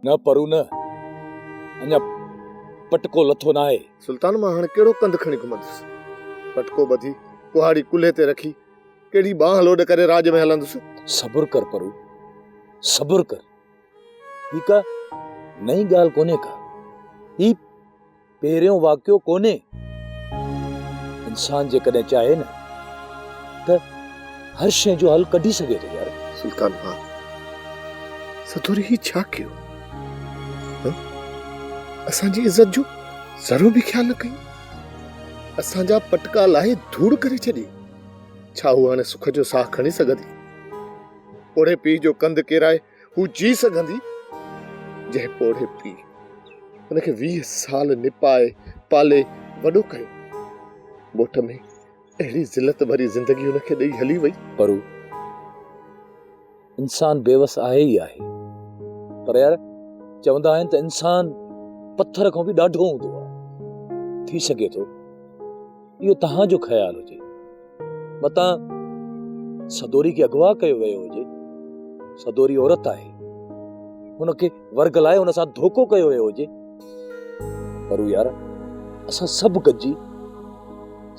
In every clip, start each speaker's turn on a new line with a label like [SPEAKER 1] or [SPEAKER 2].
[SPEAKER 1] نه پرو نه، اڃا پٽڪو لٿو ناهي.
[SPEAKER 2] سلطان مان هاڻي ڪهڙو ڪنڌ کڻي گهمندس؟ پٽڪو ٻڌي، ڪهاڙي ڪلهي تي رکي، ڪهڙي ٻانهن لوڏ ڪري راڄ ۾ هلندس؟
[SPEAKER 1] صبر ڪر پرو، صبر ڪر. هي ڪا نئين ڳالهه ڪونهي ڪا. هي پهريون واقعو ڪونهي. انسان جيڪڏهن چاهي نه ته هر شيء جو حل ڪڍي سگهي ٿو يار.
[SPEAKER 2] سلطان ڀاء سدوري هي ڇا ڪيو؟ ها؟ اسان جي عزت جو ذرو به خيال نه ڪيو. اسان جا پٽڪا لاهي ڌوڙ ڪري ڇڏي. ڇا هو هاڻي سک جو ساهه کڻي سگهندي؟ پوڙهي پيء جو ڪنڌ ڪيرائي هو جي سگهندي؟ جنهن پوڙهي پيء هن کي 20 سال نپائي پالي وڏو ڪيو، ڳوٺ ۾ اهڙي ذلت ڀري زندگي هن کي ڏئي هلي وئي.
[SPEAKER 1] پرو انسان بيوس آهي ئي آهي، پر يار چوندا آهن ته انسان پٿر کان به ڏاڍو هوندو آهي. ٿي سگهي ٿو اهو توهان جو خيال هجي، متان سدوري کي اغوا ڪيو ويو هجي. سدوري عورت آهي، هن کي ورغلائي هن سان ڌوڪو ڪيو ويو هجي. پر يار اسان سڀ گڏجي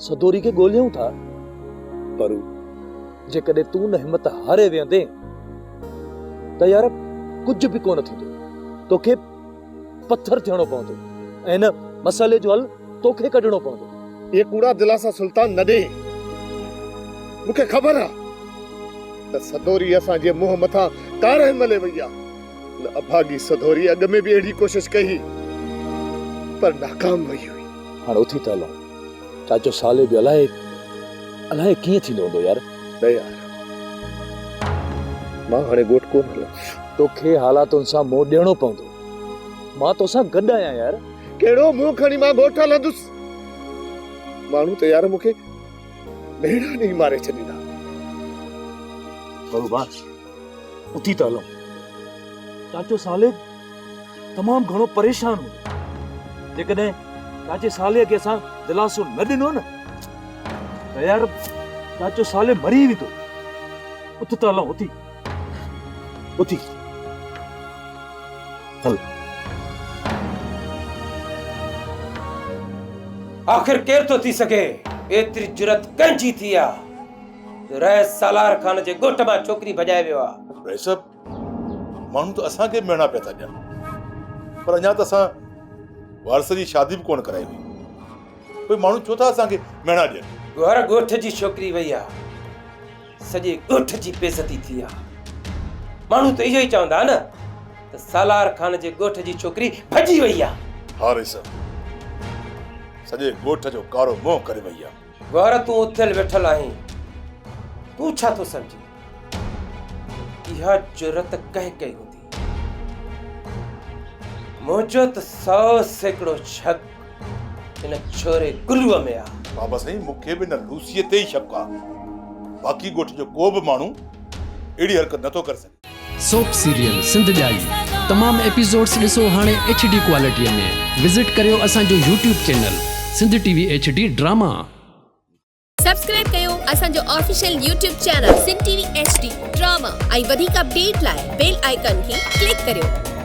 [SPEAKER 1] سدوري کي ڳوليون ٿا. پر جيڪڏهن تون نه همت هاري ويهندين ته يار ڪجهه به ڪونه ٿيندو. توکي پٿر ٿيڻو پوندو ۽ هن مسئلي جو حل توکي ڪڍڻو پوندو.
[SPEAKER 2] اهي ڪوڙا دلاسا سلطان نه ڏي. مون کي خبر آ ته سدوري اسان جي منهن مٿان ڪارنهن ملي وئي آ. ان اڀاڳي سدوري اڳ ۾ به اهڙي ڪوشش ڪئي هئي پر ناڪام وئي هئي.
[SPEAKER 1] هاڻ اٿي ته هلون. چاچو صالح به الائي الائي ڪيئن ٿيندو هوندو يار.
[SPEAKER 2] نه يار مان هاڻي ڳوٺ ڪونه هلندس.
[SPEAKER 1] توکي حالاتن سان منهن ڏيڻو پوندو. مان توسان گڏ آهيان يار.
[SPEAKER 2] ڪهڙو منهن کڻي مان ڳوٺ هلندس. ماڻهو ته يار مون کي ميڙا ڏئي ماري ڇڏيندا.
[SPEAKER 1] بروبار اٿي ته هلون. چاچو صالح تمام گهڻو پريشان هوندو. جيڪڏهن چاچي صالح کي اسان دلاسو نه ڏنو نه ته يار چاچو صالح مري ويندو. اٿ ته هلون اٿي اٿي هل.
[SPEAKER 3] آخر ڪير ٿو ٿي سگهي؟ ايتري جرئت ڪنهن جي ٿي آ جو رئيس سالار خان جي ڳوٺ مان ڇوڪري ڀڄائي ويو آ؟
[SPEAKER 4] رئيس صاحب ماڻهو ته اسان کي به مهڻا پيا ٿا ڏين پر اڃا ته اسان وارث جي شادي به ڪونه ڪرائي هئي. پوء ماڻهو ڇو ٿا اسان کي مهڻا ڏين؟
[SPEAKER 3] گهر ڳوٺ جي ڇوڪري وئي آ، سڄي ڳوٺ جي بيعزتي ٿي آ. ماڻهو ته اهو ئي چوندا نه ته سالار خان جي ڳوٺ جي ڇوڪري ڀڄي وئي آ.
[SPEAKER 4] ها رئيس صاحب، سڄي ڳوٺ جو ڪارو منهن ڪري وئي آ.
[SPEAKER 3] گهر تون اٿيل ويٺل آهين، تون ڇا ٿو سمجهين؟ اها جرئت ڪنهن ڪئي هوندي؟ منهنجو ته 100% شڪ ان ڇوري گلوء ۾ آ.
[SPEAKER 4] بابا سائين مون کي به ان لوسيء تي ئي شڪ آ. باقي ڳوٺ جو ڪو به ماڻهو اهڙي حرڪت نٿو ڪري سگهي.
[SPEAKER 5] سوپ سيريل سنڌ ڄائي تمام ايپيسوڊس ڏسو هاڻي ايڇ ڊي ڪوالٽي ۾ وزٽ ڪريو اسان جو YouTube channel Sindh T V H D drama.
[SPEAKER 6] Subscribe ڪيو اسان جو official YouTube channel Sindh T V H D drama ۽ وڌيڪ اپڊيٽ لاء بيل آئيڪان کي ڪلڪ ڪريو.